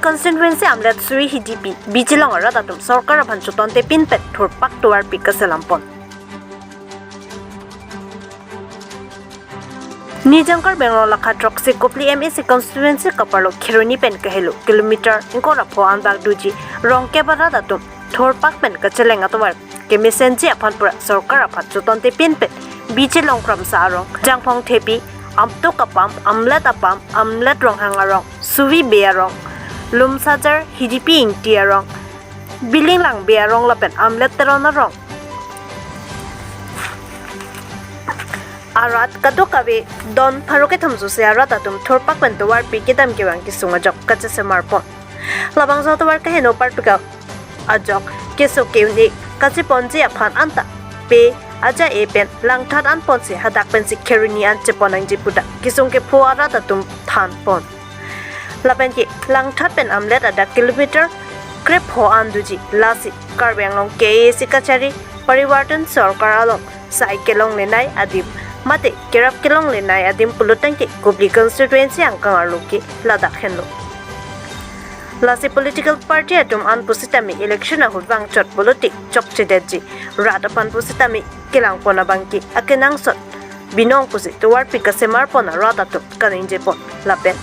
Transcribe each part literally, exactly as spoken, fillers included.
Constituency amlet Suri Hidipi, Bijilong arat atum sorkar aphan chotontepin pen thurpak tovarpi kaselam pon. Nijang Karbi Anglong lakha throksi Kopili M A C constituency kaparlo Kheroni pen kahelo kilometer ingkoi ra pho anbak doji rongkep arat atum thurpak pen kacheleng atovar kemesenji aphan pura sorkar aphan chotontepin pen Bijilong Kramsa arong, Jangphong Thepi, Amtuk Apam, Amlet Apam, Amlet Ronghang arong, Suvi Bey arong, Lumsajar Hidipi Ingti arong, Bilinglang Bey arong lapen Amlet Teron arong arat kadokave don pharo kethom sose arat atum thurpak pen tovarpi kedam kevang kesung ajok kachesemar pon. Labangso atovar kaheno parpika ajok keso ke-un-e kacheponji aphan anta pe aja-e pen langthat an ponsi hadak pensi Kheroni an chepon nangji pu ta kesung kepho arat atum than pon. Lapen ke langthat pen Amlet adak kilometer krepho an doji, lasi Karbi Anglong K A A C kachari Parivartan Sorkar along sai kelonglenei adim mate kerap kelonglenei adim pulotangte Kopili constituency angkang arlo ke ladak henlo. Lasi political party atum an pusitame election ahut vangchot pulote chokchedetji, rat aphan pusitame kelang pon abang ke akenangsot binong pusi tovarpi kasemar pon arat atum kaningje pon. Lapen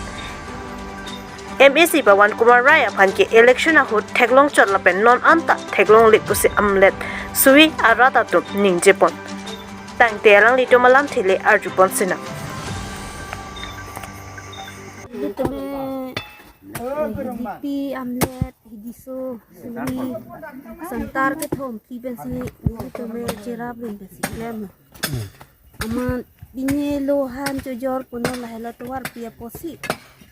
M A C Pawan Kumar Rai aphan ke election ahut theklongchot lapen non anta theklongle pusi Amlet Suri arat atum ningje pon. Tangte alanglitum alamthe le arju pon sinang. Nelitum, eh, Hidipi, Amlet, Hidiso, Suri, Santar kethom phli pensi nelitum, eh, cherap rin pensi klem. Amat pine lohan chojor punon lahelo tovarpi apotsi.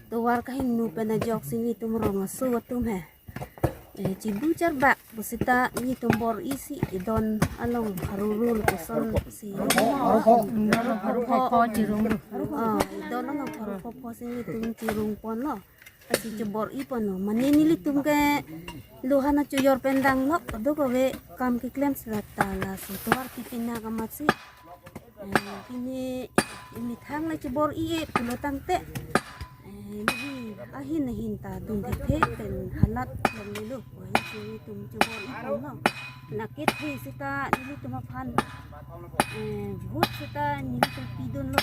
Tovar kahingno pen ajoksi nelitum rong aso atum he. Eh, chibu charbak pusita nelitum bor-isi idon along haruru lapuson si. Harupho, harupho chirung. Oh, idon along harupho si nelitum chirung ponlo. Lasi chobor-i ponlo. Mane nelitum ke lohan achojor pen danglok, kadokave kam keklem seta, lasi tovarpi pinang amatsi. Eh, pine imethang le chobor-i-e pulotangte, eh, neli ahin ahin ta dun thekthek pen halat longlelo. Lasi nelitum chobor-i ponlo. Nake the seta nelitum aphan, eh, vote seta nelitum pidunlo.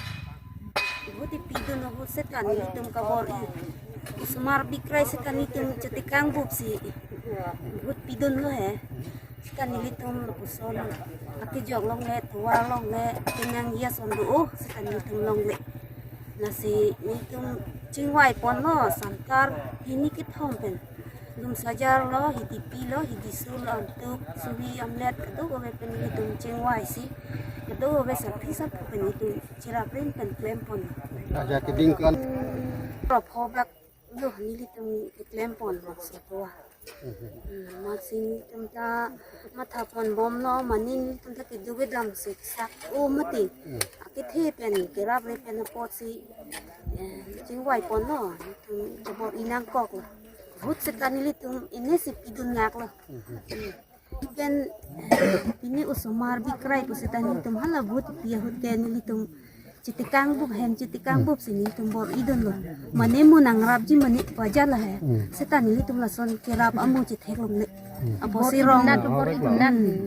Vote pidunlo, vote seta nelitum kabor-i. Osomar Bikrai seta nelitum chetekang bupsi vote pidunlo he. Seta nelitum lapuson akejok longle, tovar longle, kenang ya son do-o, seta nelitum longle. Lasi nelitum chingvai ponlo, Santar hini kethom pen. Lumsajar lo, Hidipi lo, Hidiso lo, Amtuk, Suri, Amlet, kadokave pen nelitum chingvaisi. Kadokave sarpi sarpo pen nelitum cherap rin pen klem pon. Aja keding kan. Ropho bak lo nelitum keklem ponlo sotoa. Hmm, amatsi nelitum ta matha pon bomlo, mane nelitum ta kedo kedam si sak o mati. Akethe pen kerap re pen apotsi, eh, chingvai ponlo, nelitum chobor-i nangkoklo. Vote seta nelitum inesi pidun ngaklo. Pen, eh, pine osomar Bikrai pusita nelitum hala vote pi ahut ke nelitum chetekang bup, hem chetekang bupsi nelitum bor-i dunlo. Mane mo nangrapji mane paja la he. Seta nelitum lason kerap amo chethek longle. Apotsi rong,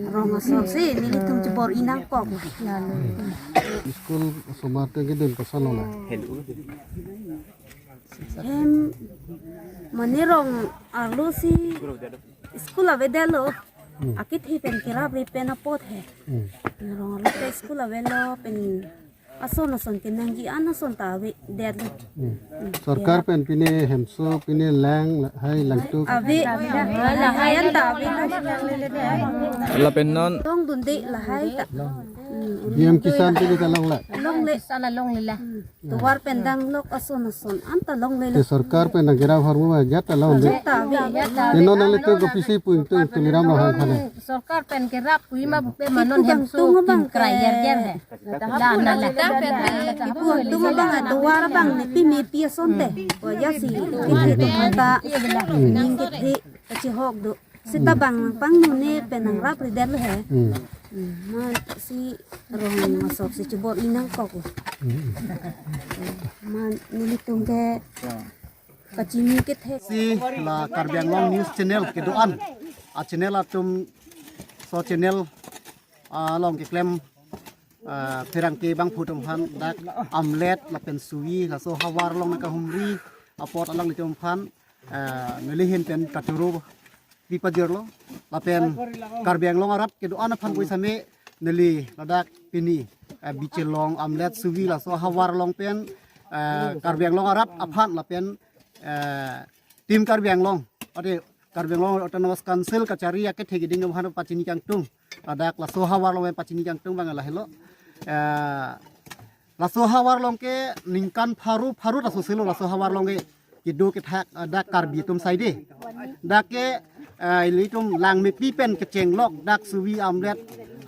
rong asor si nelitum chobor-i nangkok. School osomar te kedun koson lo la? Hem mane rong arlo si school avedetlo. Akethe pen kerap re pen apot he. Rong arlo ke school avelo pen ason ason kenangji an ason ta avedetlo. Sorkar pen pine hemso, pine lang, lahai langtuk. Ave, lahai an ta ave. Lapen non. Longdunde lahai ta. Hmm. P M Kisan pine ta longle. Longle. Kisan longle la. Hmm. Tovar pen danglok ason ason anta longlelo. Te sorkar pen nangkerap ahormu ba jat ta longle. Jat ta ave. Te non nanglitum kopisi pu ingtung Tuliram Ronghang aphan he? Sorkar pen kerap pu ima bupe ma non hemso tung abang krai ger ger he. La na la. Ipu tung abang tovar abang ne pi me pi asonte. Wajah si. Kita ning kethe kachihok do. Seta bang pangno ne pen nangrap ridet lo he. Hmm. Hmm, amatsi rong asor si chobor-i nangkok. Hmm. Amat nelitum ke Kachini kethe. Si la Karbi Anglong News Channel kedo-an, a channel atum, so channel, ah, along keklem, ah, pherangke bangphu atum aphan dak amlet lapen suvi laso ahavar along nangkahumri apot alanglitum aphan, ah, neli ahin pen kachoro pi pajirlo. Lapen Karbi Anglong arat kedo-an aphan pu same neli ladak pini, eh, bichelong amlet suvi laso ahavar along pen, eh, Karbi Anglong arat aphan lapen, eh, Team Karbi Anglong, ade Karbi Anglong Autonomous Council kachari akethe keding atum aphan pachini kangtung. Ladak laso ahavar along pen pachini kangtung abang lahelo. Eh, laso ahavar along ke ningkan pharo pharo ta soselo laso ahavar along ke kedo kethak, eh, dak Karbi atum saide. Dak ke, eh, ilitum Langmepi pen kechenglok dak suvi amlet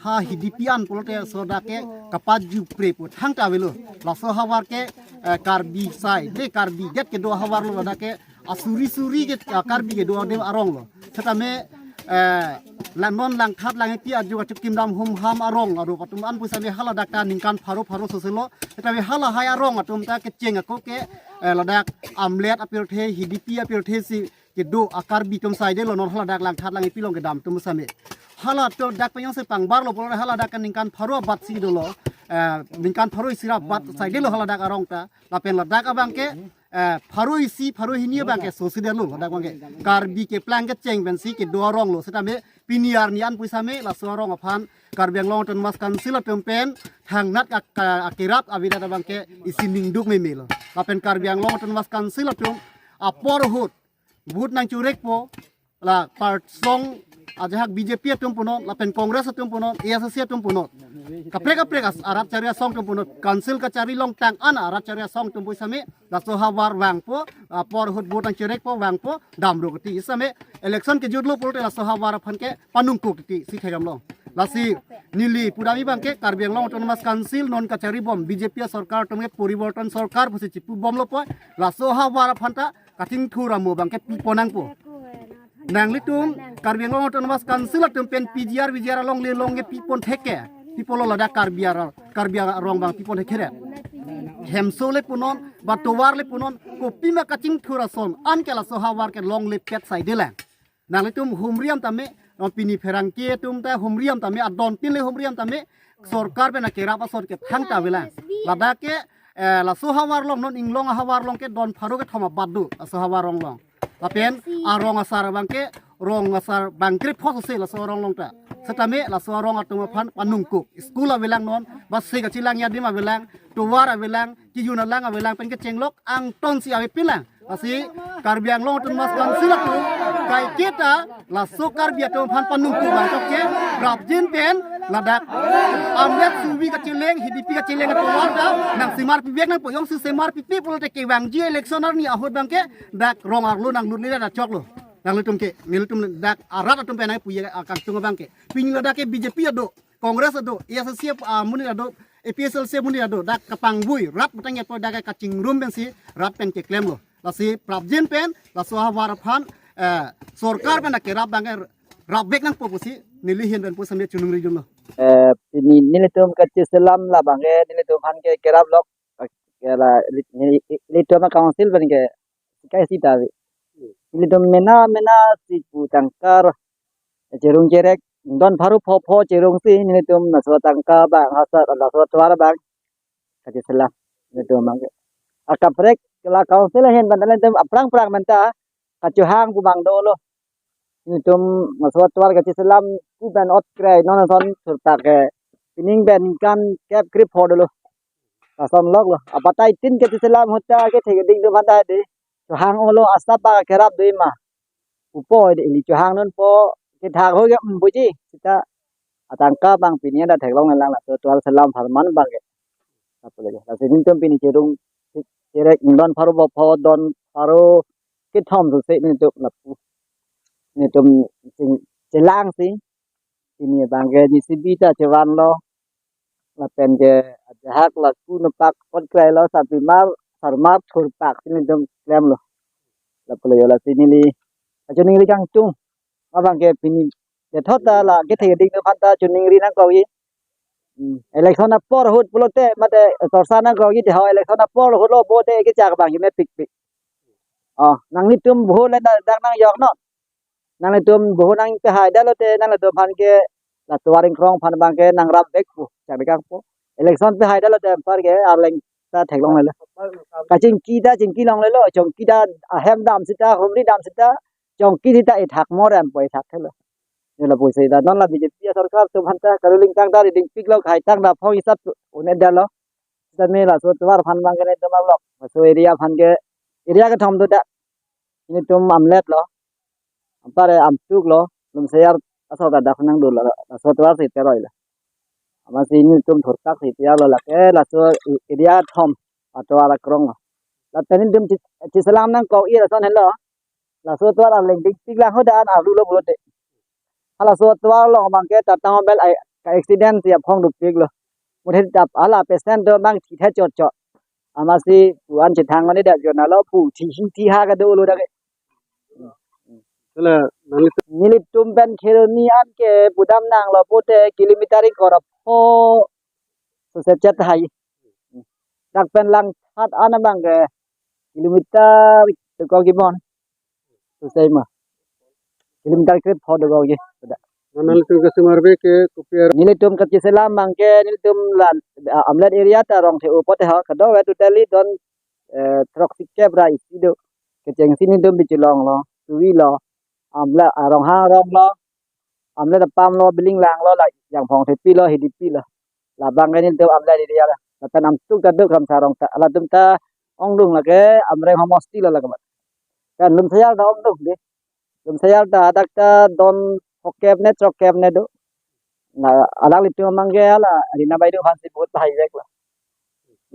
ha Hidipi an pulote so dak ke kapajupre pu thangta avelo. Laso ahavar ke, eh, Karbi saide, Karbi det kedo ahavar lo, dak ke asuri suri ke, ah, Karbi kedo adim arong lo. Setame, eh, la non Langthat Langmepi ajo kachuk kimdam humham arong arup atum an pu same haladak ta ningkan pharo pharo soselo. Setame halahai arong atum ta kecheng ako ke, eh, ladak amlet apirthe, Hidipi apirthe si kedo a Karbi atum saide lo, non haladak Langthat Langmepi along kedam atum same. Halatum dak penyong se pangbar lo pulo haladak ke ningkan pharo abat si dolo, eh, ningkan pharo isi ra abat saide lo haladak arong ta. Lapen ladak abang ke, eh, pharo isi pharo hini abang ke sosi dolo ladak abang ke. Karbi keplang kecheng pensi kedo arong lo. Setame pini arni an pu same laso arong aphan Karbi Anglong Autonomous Council atum pen thangnat ak-, akerap avedet abang ke isi ningduk meme lo. Lapen Karbi Anglong Autonomous Council atum apor ahut vote nangchorek po, la part song ajahak B J P atum punot, lapen Congress atum punot, A S D C atum punot. Kaprek kaprek as-, arat chari asong atum punot, council kachari longtang an arat chari asong atum pu same, laso ahavar vangpo, apor ahut vote nangchorek po vangpo, damro keti. Same election kejut lo pulote laso ahavar aphan ke panungkuk keti si thekam lo. Lasi neli pudam abang ke Karbi Anglong Autonomous Council non kachari bom B J P sorkar atum ke poriborton sorkar pusi chipu bomlo po, laso ahavar aphan ta kachingthur amo abang ke pipon nangpo. Nanglitum Karbi Anglong Autonomous Council atum pen P G R, V G R along le long ke pipon thek ke. Pipon lo ladak Karbi ar-, Karbi arong abang pipon thek kere. Hemso le punon, ba tovar le punon, kopima kachingthur ason, an ke laso ahavar ke longle pet saide lang. Nanglitum humri am tame, non pini pherangke atum ta humri am tame, adon tin le humri am tame, sorkar pen akerap ason ke thangta avelang. Ladak ke, eh, laso ahavar along non inglong ahavar along ke don pharo kethom abat do, laso ahavar along. Lapen arong asar abang ke, rong asar bang krepho sose laso arong along ta. Setame laso arong atum aphan panungkuk. School avelang non, bus se kachelang adim avelang, tovar avelang, kejun alang avelang pen kechenglok angton si ave pilang. Lasi Karbi Anglong Autonomous Council atum kaiketa laso Karbi atum aphan panungkuk abang ke prapjin pen ladak amlet suvi kacheleng, Hidipi kacheleng atovar ta nangsemar pivek nangpo, jongsi semar pipe pulote kevangji election arni ahut abang ke dak rong arlo nanglut neli dak choklo. Nanglitum ke, nelitum dak arat atum pen ai puye akangtung abang ke. Pini ladak ke B J P ado, Congress ado, A S D C, ah, amonit ado, A P H L C amonit ado, dak kapangvui, rat matang yapo dak kachingrum pensi, rat pen keklemlo. Lasi prapjin pen, laso ahavar aphan, eh, sorkar pen akerap abang ke rapvek nangpo pusi, neli ahin pen pu same choningri dunlo. Eh, pini nelitum kacheselam labang ke, nelitum aphan ke kerap lok, eh, la, neli, nelitum a council pen ke, sikai sita ave. Nelitum mena, mena si pu tangka cherung cherek, don pharo pho pho cherung si nelitum laso tangka abang, asar, laso tovar abang kacheselam nelitum abang. Akaprek la council ahin pen nelitum aphrang phrang pen ta kachohang pu abang dolo. Nelitum laso tovar kacheselam pu pen ot kre non ason thurtak ke pining pen ningkan kep krepho dolo. Lason lok lo. Abatai tin kacheselam ahut ta kethe keding atum aphan ta de. Chohang olo, asap abang kerap do ma. Upo de ili chohang non po kethak ho ke, mm, buji. Sita atangka abang pini ada theklong lang laso tovar selam pharman abang ke. Apa lagi? Lasi nelitum pini cherung cherek don pharo pho pho, don pharo kethom sose nelitum lapu. Nelitum ching chelang si. Pini abang ke J C B ta chevanlo. Lapen ke ajahak laku nepak pot krailo, sarpimar, sarmar thurpak si nelitum klemlo. Lapu lo yo, lasi neli achoningri kangtung. Abang ke pini dethot ta la kethe keding atum aphan ta choningri nangkokji. Hmm. Election apor ahut pulote mate chorcha nangkokji, de ho election apor ahut lo vote kechak abang ke mepikpik. Oh, nanglitum vote le dak, dak nangjok non. Nanglitum vote nangpehai detlo te nanglitum aphan ke la Tovar Ingkrong aphan abang ke nangrap vekpo, chak dekangpo. Election pehai detlo te anpar ke arleng ta theklonglelo. Kachingki ta chingki longlelo, chongki ta ahem dam sita, humri dam sita, chongki sita ethak morem po ethak thelo. Nelo pusi ta non la B J P asorkar atum aphan ta karuling tang ta riding piklo, khai tang ta phong isap un-e detlo. Sitame laso atovar aphan abang ke netum ablok. Laso area aphan ke area kethom do dak. Netum Amlet lo. Anpar Amtuk lo. Lumseyar asor ta dak nang dolo. Laso atovar si teroi lo. Amatsi netum thurkak si tiyar lo lake laso area kethom atovar akrong lo. Lapen netum chi-, chiselam nangkok-i lason henlo. Laso atovar arleng dingpik lang ho dan arlu lo pulote. Halaso atovar along abang ke Tata Mobile ai ka accident si aphong dopiklo. Muthe tap hala patient do abang thithe chotchot. Amatsi pu-an chethang oni dak jona lo pu thihi thiha kedo lo dak. Hala nangli nelitum pen Kheroni an ke pudam nanglo pute kilometer ingkoi ra pho sosep chet hai. Dak pen Langthat an abang ke kilometer dokok kibon. Sosep ma. Kilometer kre pho dokok ke. Sudah. Nangli tum ke sumar be ke kopi ar- Nelitum kachiselam abang ke nelitum la, ah, Amlet area ta Rongthe-o pote ha kedo we totally don, eh, throksikep ra isi do. Kechengsi netum Bichelong lo, Tuwi lo, Amla, ah, Ronghang rong lo, Amlet apam lo, Biling lang lo, la Jangphong Thepi lo, Hidipi lo. Labang ke netum Amlet area lo. Lapen Amtuk ta do Kramsa rong ta, latum ta ongdung lake Amreng homosti lo lake mat. Kan Lumseyar ta ongdung de. Lumseyar ta dak ta don phokep ne throkkep ne do. Na alanglitum abang ke hala Rina Baideo aphan si vote pahai vek lo.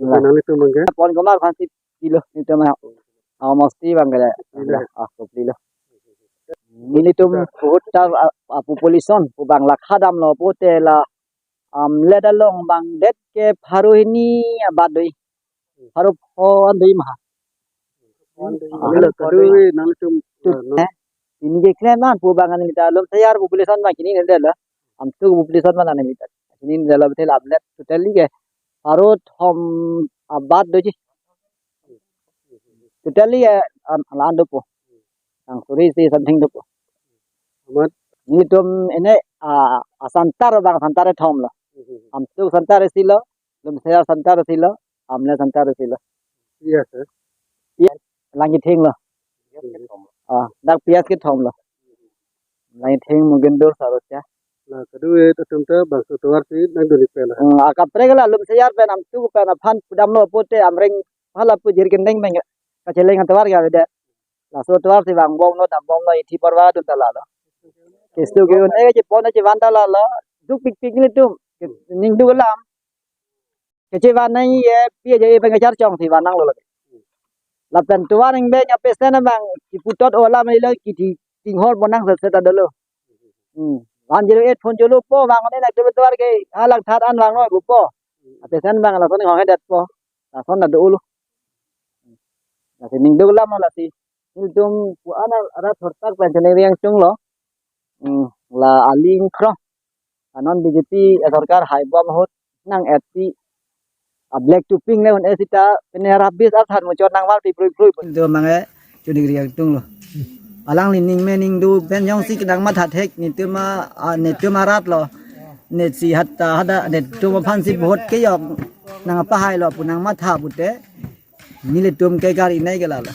Nanglitum abang ke? Pon Kumar aphan si pilo netum abang. Homosti abang ke. Pilo. Ah, pilo. Netum vote ta, ah, ah, population pu abang la khadam lo pute la Amlet along abang det ke pharo hini abat doi. Pharo pho an doi ma. Neli la kadu nangtum, tu, eh, non, eh, ini je klem an pu abang an neli ta Lumseyar population abang kini neli la. Amtuk population abang neli ta. Kini neli la betul Amlet totally ke pharo thom abat doji. Totally, eh, an, la-an dopo. Nang suri isi something dopo. Amat? Netum ini, ah, ah, center abang center kethom lo. Amtuk center isi lo, Lumseyar center isi lo, Amlet center isi lo. Yes, sir. Iya, Langithing lo. Ah, dak P S kethom lo. Langithing, Mugendor, Sarocha. La kadu-et atum ta bangso atovar si nangdun-ik pen. Hmm, akaprek la Lumseyar pen Amtuk pen aphan pudam lo pute Amreng hala pu Jirikindeng pen kacheleng atovar ke avedet. Laso atovar si vangbom lo, dambom lo, ithi porva dun ta lalo. Kestu ke-un-e, chepon chevan ta lalo. Dukpikpik netum. Ning duk alam. Kechevan nangji, eh, pi aja e pen kacharchong si van nanglo lake. Lapen tovar angbeng a-patient abang kipu tot-o alam lo, kithi tinghol pon nang sese ta dolo. Hmm. One zero eight phone cholo po, vang ne na tovar ke ha Langthat an vanglo po. A-patient abang lason hong hedet po. Lason na dolo. Lasi ning duk alam lasi. Netum pu-an arat thurkak pen cheneng riang chunglo. Hmm, la aling krong. Anon B J P asorkar haibom ahut nang-etpi a-black to pink le un-e sita pine rabis athan muchot nangvalpi prui prui. Do mange chunik riang chunglo. Alangli ning me ning du pen jongsi kedang matha thek netum a, a, netum arat lo. Net si hatta hada netum aphan si vote kejok nangpahai lo pu nangmatha pute. Nelitum ke gari nai ke lalo.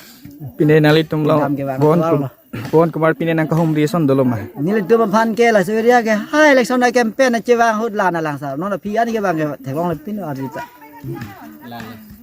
Pine nanglitum lo. Dam ke bang Bon keluar Kum-, lo. Bon Kumar pine nangkahumri ason dolo ma. Nelitum aphan ke laso area ke ha election a-campaign a chevang ahut la-an alang sa. Non aphi an ke bang ke theklongle pin arita.